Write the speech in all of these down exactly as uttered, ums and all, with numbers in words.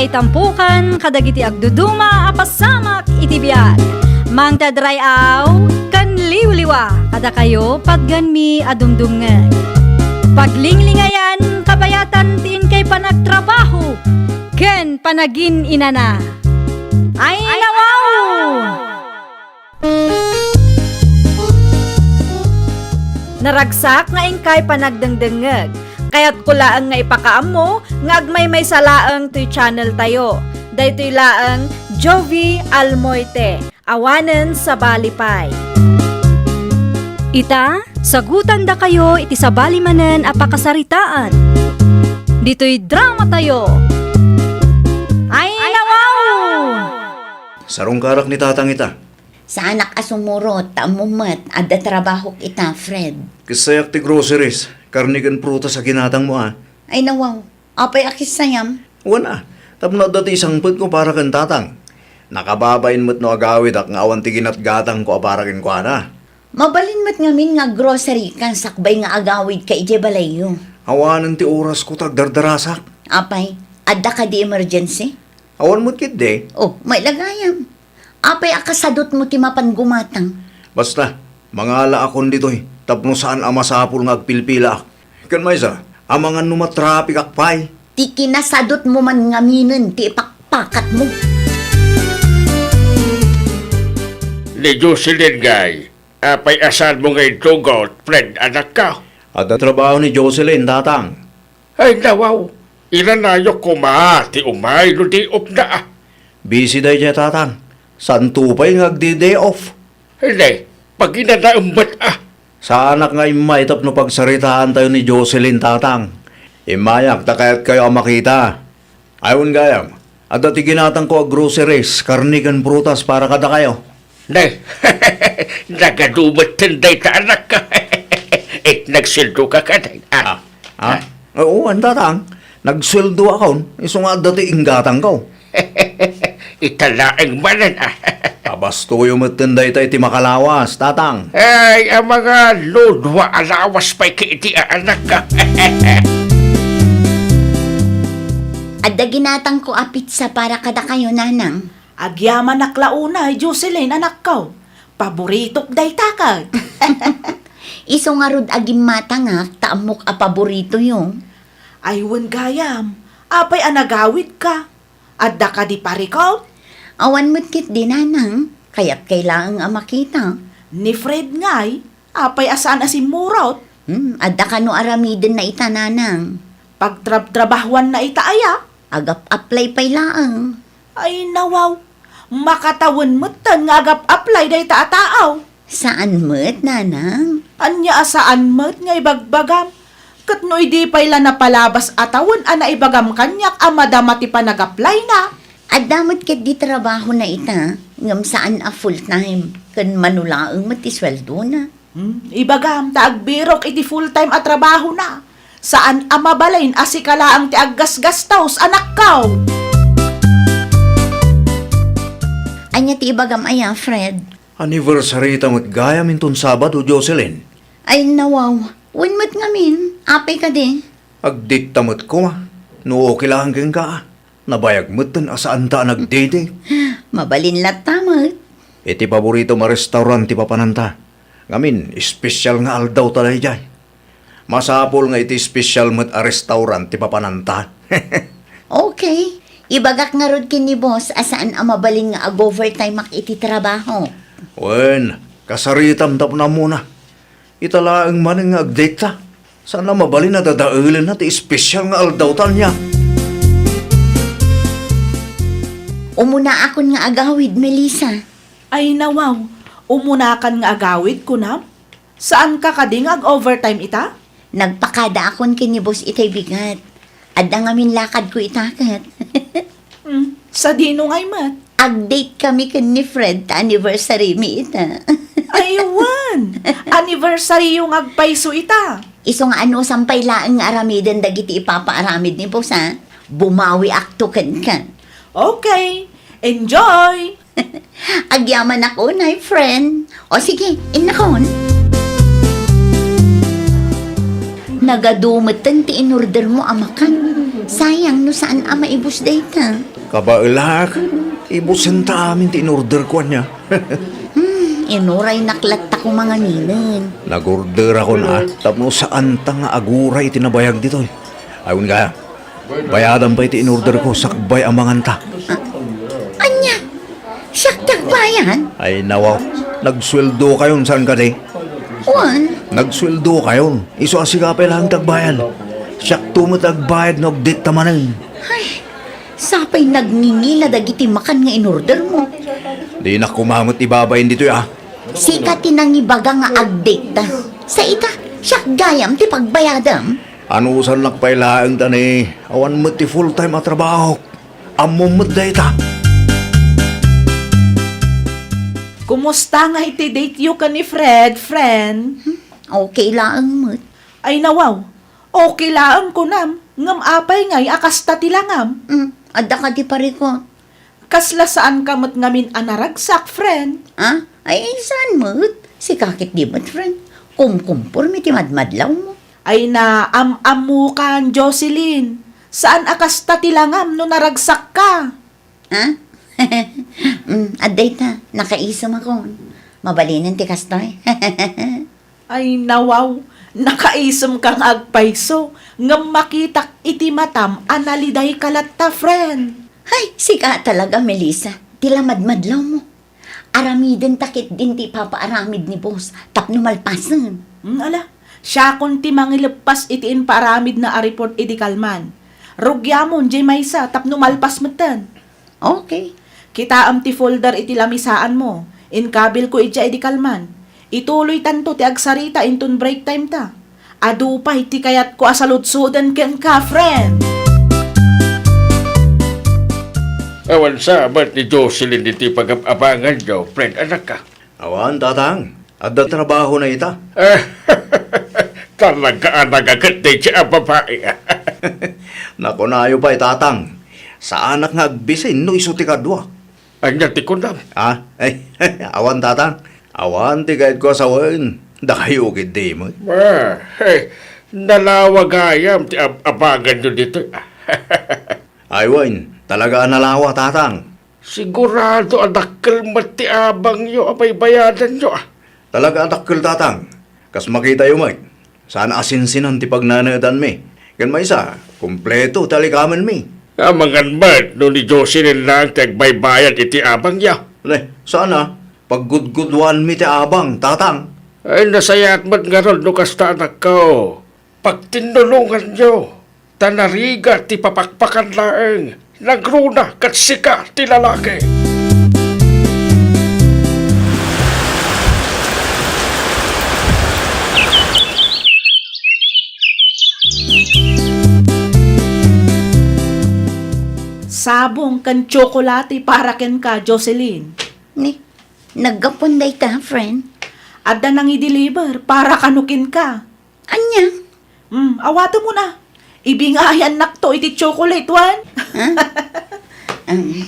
Itampukan kadagiti agduduma a pasamak iti biag. Mangted ray-aw ken liwliwa kadakayo patganmi a dumdumngeg. Paglinglingayan kabayatan ti inkay panagtrabaho ken panagin-inana. Ay, nawaw! Naragsak nga inkay panagdengdengngeg. Kayatko laeng nga ipakaammo nga agmaymaysa laeng toy channel tayo. Daytoy laeng Jovie Almoite, awanen sabali pay. Ita, sagutandakayo iti sabali manen a pakasaritaan. Ditoy drama tayo. Ay, nawaw! Sarungkarak ni Tatang ita. Saanak a sumurot, ta ammom met, adda trabahok ita, Fred. Kissayak ti groceries, karne ken prutas a ginatangmo a. Ay, nawaw. Apay a kissayam? Wen a, tapno adda ti isangpetko para ken Tatang. Nakababain met no agawidak nga awan ti ginatgatangko a para kenkuana. Mabalin met ngamin nga aggrocery ka sakbay nga agawidka idiay balayyo. Awanen ti orasko ta agdardarasak. Apay, adda kadi emergency? Awan met ketdi. Oh, mailagayam. Apay a kasadutmo ti mapan gumatang? Basta, mangalaakon ditoy tapno saan a masapul nga agpilpilaak. Ken maysa, amangan no matrapikak pay. Ti kinasadutmo man ngaminen ti ipakpakatmo. Ni Jocelyn ngay, apay a saanmo nga intugot, Fred, anakko? Adda trabaho ni Jocelyn, Tatang. Ay, nawaw. Inanayok koma ti umay no day off na a. Busy daydiay, Tatang. Saanto pay nga agdi-day off. Hindi, paginanaem met a. Saanak nga immay tapno pagsaritaantayo ni Jocelyn, Tatang. Immayak ta kayatkayo a makita. Ay, wen gayam, adda ti ginatangko a groceries, karne ken prutas para kadakayo. Ne, nagadu metten dayta, anak. Eh, nagsueldoka kadi? Ah. Ah? Ah? Oo, wen, Tatang. Nagsueldoakon, isu nga adda ti inggatangko. Ita laeng manen, ah. Abastoyo metten dayta iti makalawas, Tatang. Ay, a, mangaludua a lawas pay ketdi a, anak. Adda ginatangko a pizza para kadakayo, Nanang. Agyamanak la unay, Jocelyn, anakko. Paboritok dayta ket. Isu ngarud a gimmatangak ta ammok a paboritoyo. Ay, wen gayam, apay a nagawidka? Adda kadi parikot? Awan met ketdi, Nanang. Kayatkay laeng a makita. Ni Fred ngay, apay a saan a simmurot? Hmm, adda kano aramidenna ita, Nanang? Pagtrabtrabahuanna ita aya? Agap-apply pay laeng. Ay, nawaw. Makatawen metten nga agap-apply dayta a tao. Saan met, Nanang? Ania a saan met nga ibagbagam? Ket no idi pay la napalabas a tawen a naibagam kaniak a madama ti panag-apply-na? Adda met ketdi trabahona ita, ngem saan a full-time, ken mano laeng met ti sueldona. Hmm, ibagam ta agbirok iti full-time a trabahona. Saan a mabalin a sika laeng ti aggasgastos, anakko. Ania ti ibagam aya, Fred? Anniversary ta met gayam inton Sabado, Jocelyn. Ay, nawaw. Wen met ngamin. Apay kadi? Agdate ta met koma. No okay laeng kenka, a. Nabayag metten a saanta a nagdate. Mabalin latta met. Iti paboritom a restaurant ti papananta. Ngamin, espesyal nga aldawta daydiay. Masapul nga iti espesyal met a restaurant ti papananta. Okay. Ibagak ngarud ken ni boss a saan a mabalin nga ag-overtime-ak iti trabaho. Wen, kasaritam tapno ammona. Ita laeng manen nga agdate ta. Saan a mabalin a dadaelenna ti espesyal nga aldawta ania. Umunaakon nga agawid, Melissa. Ay, nawaw. Umunakan nga agawid, kunam? Saanka kadi nga ag-overtime ita? Nagpakadaakon ken ni boss itay bigat. Adda ngamin lakadko ita ket. Hmm, sadino ngay met? Ag-date kami ken ni Fred ta anniversary mi ita. Ay, wen! Anniversary-yo nga agpayso ita. Isu nga anusam pay laeng nga aramiden dagiti ipapaaramid ni boss, a. Bumawiakto kenka. Okay. Enjoy! Agyamanak unay, friend. O sige, innakon. Nagadu metten ti inordermo a makan. Sayang no saan a maibus dayta. Kabaelak, ibusenta amin ti in-order ko ania. Hmm, inuraynak latta koma nganinen. Nag-orderakon a, tapno saanta nga aguray ti nabayag ditoy. Ay, wen kaya, bayadan pay ti in-order ko, sakbay a manganta. Ah, ania? Siak ti agbayad? Ay, nawaw. Nagsueldo kayon, saan kadi? Wen? Nagsueldo kayon. Isu a sika pay laeng ti agbayad. Siakto met agbayad no agdetta manen. Ay, sapay nagngingina dagiti makan nga in-order mo. Dinak koma met ibabain ditoy, ah. Sika ti nangibaga nga agdetta. Sa ita, siak gayam ti pagbayadam. Anusannak pay laeng ta ni, awan met ti full-time a trabahok. Ammom met dayta. Kumusta ngay ti date yo ken ni Fred, friend? Hmm, okay laeng met. Ay, nawaw. Okay laeng kunam, ngem apay ngay a kasta ti langam? Hmm, adda kadi parikut? Kasla saanka met ngamin a naragsak, friend? Ah? Ay, saan met? Sika ketdi met, friend. Kumkumporme ti madmadlawmo. Ay, naam-ammokan, Jocelyn. Saan a kasta ti langam no naragsakka? Ah? Mm, adda ita, nakaisemkon. Mabalinen ti kastoy. Ay, nawaw, nakaisemka nga agpayso, ngem makitak iti matam a nalidayka latta, friend. Hay, sika talaga, Melissa, ti lamadmadlawmo. Aramidenta ketdin ti ipapaaramid ni boss tapno malpasen. Hmm, ala, siakon ti mangileppas iti impaaramidna a report idi kalman. Rugiamon diay maysa tapno malpas metten. Okay. Kitaem ti folder iti lamisaanmo. Inkabilko idiay idi kalman. Ituloytanto ti agsarita inton break time ta. Adu pay ti kayatko a saludsoden kenka, friend. Awan sa met ni Jocelyn iti pagab-abanganyo, friend, anakka? Awan, tatang. Adda trabahona ita. Talaga a nagaget dayta a babai. Nakunayo pay, tatang. Saanak nga agbisin no isu ti kadua. Ania ti kunam? Ah, ay, awan, tatang. Awan ti kayatko a sawen. Dakayo ketdi met. Ah, eh, nalawa gayam ti ab-abanganyo ditoy. Ay, wen, talaga a nalawa, tatang. Sigurado a dakkel met ti abangyo a baybayadanyo, ah. Talaga a dakkel, tatang. Kas makitayo met, saan a sinsinan ti pagnanedanmi. Ken maysa, kompleto ti alikamenmi. Amangan met no ni Jocelyn laeng ti agbaybayad iti abangyo. Ne, saan a, paggudguduanmi ti abang, tatang. Ay, nasayaat met ngarud no kasta, anakko. Pagtinnulonganyo, ta narigat ti papakpakan laeng, nagruna ket sika ti lalaki. Sabong ken tsokolate para kenka, Jocelyn. Ni, naggapuan dayta, friend? Adda nangi-deliver para kano kenka. Ania? Hmm, awatemon a. Ibingayannakto iti chocolate, wen? Huh? Um,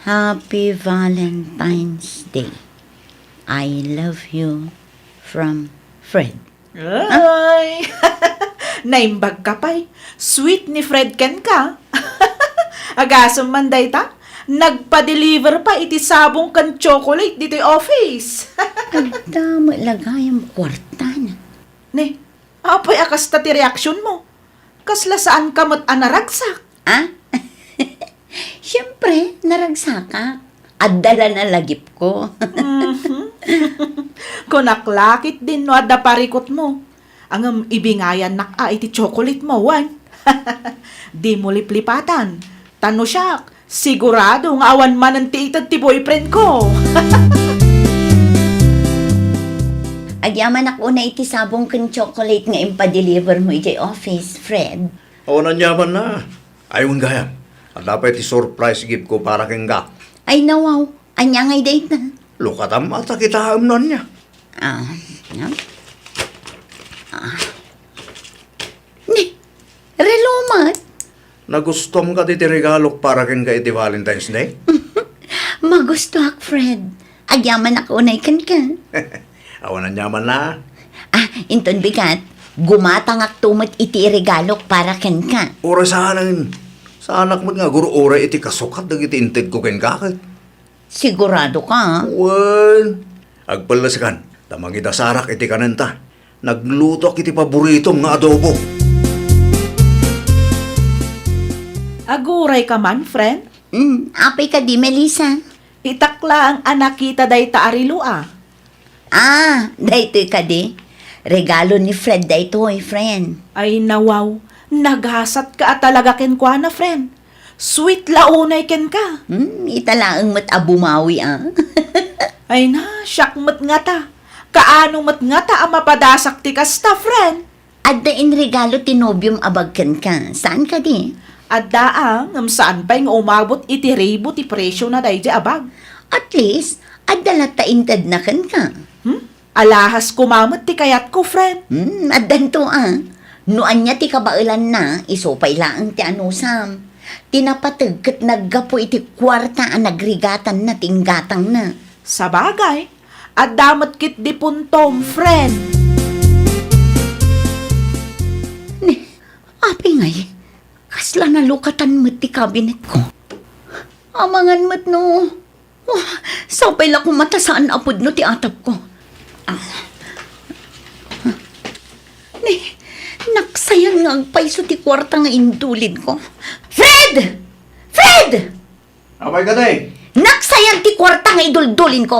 Happy Valentine's Day. I love you from Fred. Ay! Naimbag ka pay. Sweet ni Fred kenka. Agasem man dayta, nagpa-deliver pa iti sabong ken chocolate ditoy office. Adda met la gayam kuartana. Ne, apay a kasta ti reaksionmo? Kasla saanka met a naragsak? Ah? Siempre, naragsakak. Adda la nalagipko. Mhm. Kunak la ketdin no adda parikutmo. Ngem ibingayannak a iti chocolate mo, wen? Dimo liplipatan. Ta no siak, sigurado nga awan manen ti ited ti boyfriend ko. Agyamanak unay iti sabong ken chocolate nga impa-deliver mo idiay office, Fred. Awan aniamanna. Ay, wen gayam. Adda pay ti surprise gift ko para kenka. Ay, nawaw. Ania ngay dayta? Lukatam a ta kitaem no ania. Ah, no? Ah. Ni, relo met? Nagustuam kadi ti regalok para kenka iti Valentine's Day? Magustuak, Fred. Agyamanak unay kenka. Awan aniamanna. Ah, inton bigat, gumatangakto met iti iregalok para kenka. Uray saanen. Saanak met nga agur-uray iti kasukat dagiti intedko kenka ket. Sigurado ka? Wen, agpellesekan, ta mangidasarak iti kanenta. Naglutoak iti paboritom nga adobo. Aguray ka man, friend? Mm, apay kadi, Melissa? Itak laeng a nakita dayta a relo, a. Ah, daytoy kadi. Regalo ni Fred daytoy, friend. Ay, nawaw. Nagasat ka a talaga kenkuana, friend. Sweet la unay kenka. Hmm, ita laeng met a bumawi, ah. Ay na, siak met ngata. Kaano met ngata a mapadasak ti kasta, friend? Adda inregalo ti nobiom a bag kenka, saan kadi? Adda, a, ngem saan pay nga umabot iti ribo ti presio na daydiay a bag. At least, adda latta intedna kenka. Hmm? Alahas koma met ti kayatko, friend. Hmm, addanto, a. No ania ti kabaelanna, isu pay laeng ti anusam. Ti napateg ket naggapu iti kuarta a nagrigatanna ti inggatangna. Sabagay, adda met ketdi puntom, friend. Ni, apay ngay, kasla nalukatan met ti kabinetko. Amangan met no, oh, sapay la koma ta saan a pudno ti atapko. Ah. Ni, naksayan nga agpayso ti kuarta nga indulinko. Fred! Fred! Apay kadi? Naksayan ti kuarta nga iduldulinko.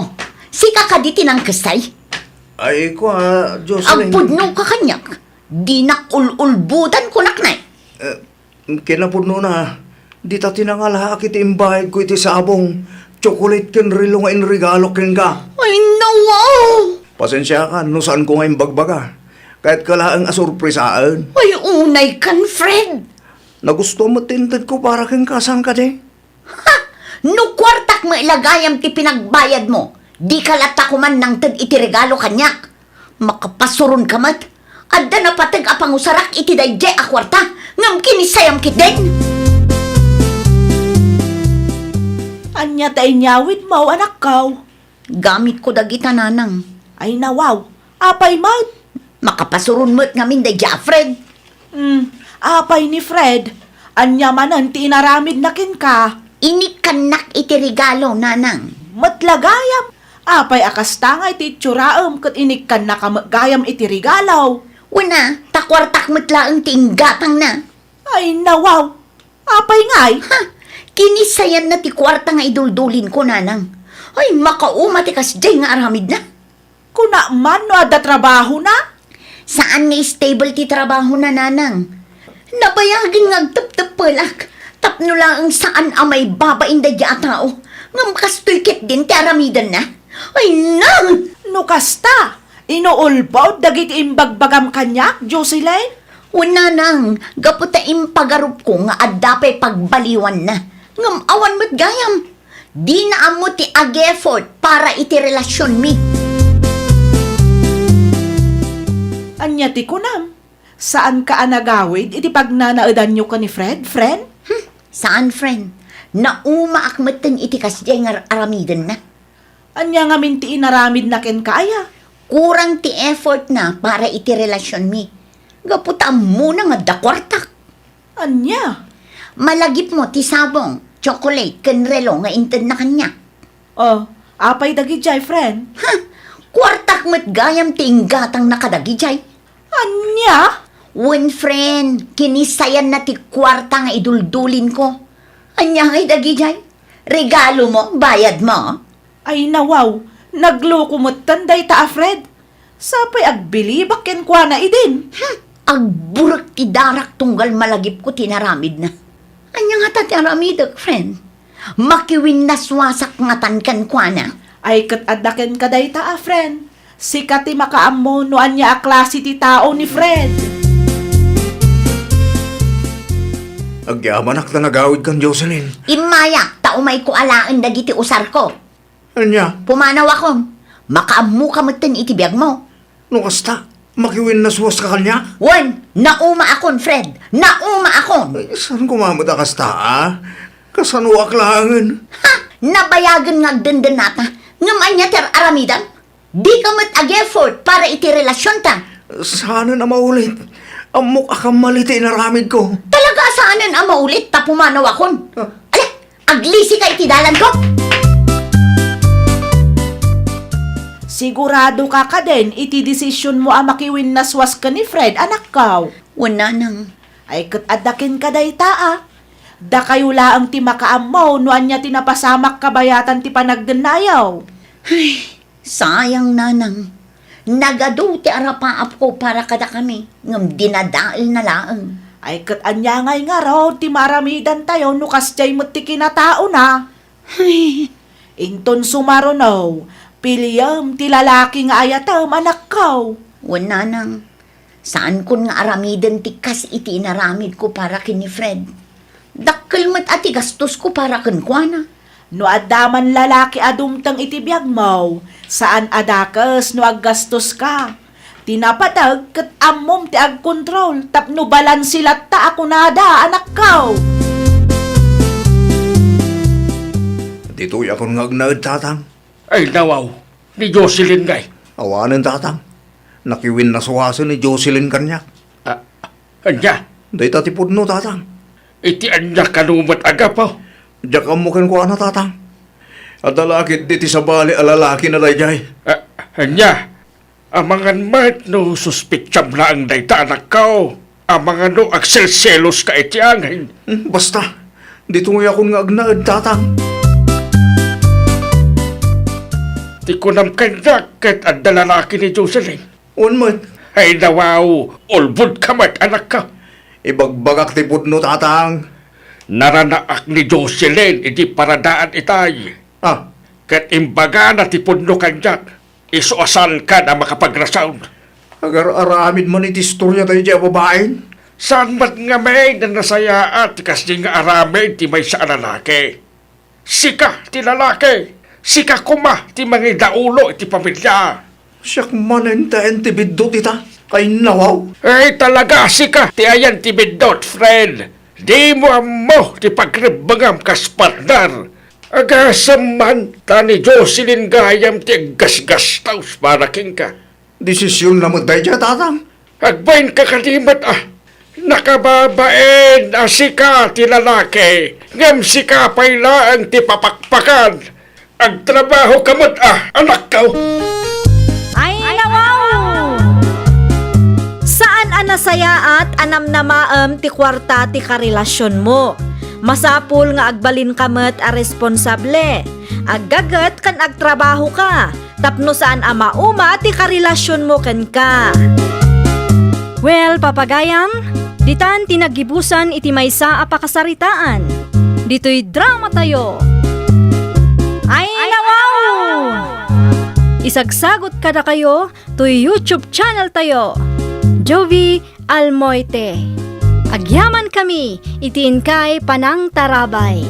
Sika kadi ti nangkestay? Ay, kua, Jocelyn. Agpudnoka kaniak. Dinak ul-ulbodan, kunak, nay. Eh, kinapudnona, dita ti nangalaak iti imbayadko iti sabong, tsokolit ken relo nga inregalo kenka. Ay, nawaw! Pasensiakan no saanko nga imbagbaga. Kayatka laeng a surprisaen. Ay, unaykan, Fred! Nagustuam met ti intedko para kenka, saan kadi? Ha! No kuartak met la gayam ti pinagbayadmo, dika latta koman nangted iti regalo kaniak. Makapasuronka met. Adda napateg a pangusarak iti daydiay a kuarta, ngem kinissayam ketdin. Ania ta inyawidmo, anakko? Gamitko dagita, nanang. Ay, nawaw. Apay met? Makapasuron met ngamin daydiay a Fred. Hmm, apay ni Fred? Ania manen ti inaramidna kenka? Inikkannak iti regalo, nanang. Met la gayam. Apay a kasta nga iti itsuram ket inikkannaka met gayam iti regalo? Wen a, ta kuartak met laeng ti inggatangna. Ay, nawaw. Apay ngay? Ha? Kinisayanna ti kuarta nga iduldulinko, nanang. Ay, makauma ti kasdiay nga aramidna. Kuna man no adda trabahona? Saan nga stable ti trabahona, nanang. Nabayagen nga agtepteppelak tapno laeng saan a maibabain daydiay a tao. Ngem kastoy ketdin ti aramidenna. Ay, nang! No kasta, inuulbod dagiti imbagbagam kaniak, Jocelyn? Wen, nanang, gapu ta impagarupko nga adda pay pagbaliwanna. Ngem awan met gayam. Dina ammo ti ag-effort para iti relasionmi. Ania ti kunam? Saanka a nagawid iti pagnanaedanyo ken ni Fred, friend? Hmm, saan, friend. Naumaak metten iti kasdiay nga ar-, aramidenna. Ania ngamin ti inaramidna kenka, aya? Kurang ti effortna para iti relasionmi. Gapu ta ammona nga adda kuartak. Ania? Malagipmo ti sabong, tsokolate, ken relo nga intedna kaniak. Oh, apay dagidiay, friend? Ha? Kuartak met gayam ti inggatangna kadagidiay. Ania? Wen, friend, kinisayanna ti kuarta nga iduldulinko. Ania ngay dagidiay? Regalomo, bayadmo? Ay, nawaw, nagluko metten dayta a Fred. Sapay agbilibak kenkuana idin. Hmm, agburek ti darak tunggal malagipko ti inaramidna. Ania ngata ti aramidek, friend? Makiwinnaswasak ngatan kenkuana. Ay, ket adda kenka dayta a friend. Sika ti makaammo no ania a klase ti tao ni Fred. Agyamanak ta nagawidkan, Jocelyn. Immayak ta umayko alaen dagiti usarko. Ania? Pumanawakon. Makaammoka metten iti biagmo. No kasta, makiwinnaswaska kaniak? Wen, naumaakon, Fred. Naumaakon. Ay, saan koma met a kasta, a? Kasanoak laengen? Ha! Nabayagen nga agdendennata. Ngem ania ti ar-aramidem? Dika met ag-effort para iti relasionta. Saanen a maulit. Ammok a kamali ti inaramidko. Talaga a Anan a maulit ta pumanawakon? Ah. Ala, aglisika iti dalanko! Sigurado ka kadin iti desisionmo a makiwinnaswas ken ni Fred, anakko? Wen, nanang. Ay, ket adda kenka dayta, a. Dakayo laeng ti makaammo no ania ti napasamak kabayatan ti panagdennayo. Ay, sayang, nanang. Nagadu ti arapaapko para kadakami, ngem dinadaelna laeng. Ay, ket ania ngay ngarud ti maaramidantayo no kasdiay met ti kinataona? Ay. Inton sumaruno, piliem ti lalaki nga ayatem, anakko. Wen, nanang. Saankon nga aramiden ti kas iti inaramidko para ken ni Fred. Dakkel met a ti gastosko para kenkuana. No adda man lalaki a dumteng iti biagmo, saan a dakes no aggastoska. Ti napateg ket ammom ti agkontrol tapno balanse latta a kunada, anakko. Ditoy akon nga agnaed, tatang. Ay, nawaw, ni Jocelyn ngay. Awanen, tatang. Nakiwinnaswasen ni Jocelyn kaniak. Ah, ania? Dayta ti pudno, tatang. Iti ania kano met a gapu? Diak ammo kenkuana, tatang. Adda la ketdi ti sabali a lalakina daydiay. Ah, ania? Amangan met no suspetsam laeng dayta, anakko. Amangan no agselseloska iti angin. Hmm, basta. Ditoy akon nga agnaed, tatang. Ti kunam kaniak ket adda lalaki ni Jocelyn. Wen met. Ay, nawaw, ulbodka met, anakko. Ibagbagak ti pudno, tatang. Naranaak ni Jocelyn iti paradaan itay. Ah. Ket imbagana ti pudno kaniak. Isu a saanka a makapagrason. Agar-aramid man iti istoria daydiay a babaen. Saan met ngamin a nasayaat ti kasdi nga aramid ti maysa a lalaki. Sika ti lalaki. Sika koma ti mangidaulo iti pamilia. Siak manen ti ayan ti biddut ita. Ay, nawaw. Ay, talaga, sika ti ayan ti biddut, friend. Dimo ammo ti pagrebbengam kas partner. Agasem man ta ni Jocelyn gayam ti aggasgastos para kenka. Desisionna met daydiay, tatang. Agbainka kadi met a nakababain a sika ti lalaki, ngem sika pay laeng ti papakpakan. Agtrabahoka met a, anakko. Ay, nawaw! Saan a nasayaat a namnamaem ti kuarta ti karelasionmo. Masapul nga agbalinka met a responsable. Aggaget ken agtrabahoka tapno saan a mauma ti karelasionmo kenka. Well, papagayam, ditan ti naggibusan iti maysa a pakasaritaan. Ditoy dramatayo. Ay, nawaw! Isagsagot kadakayo toy YouTube channel tayo, Jovie Almoite. Agyamankami iti inkay panangtarabay.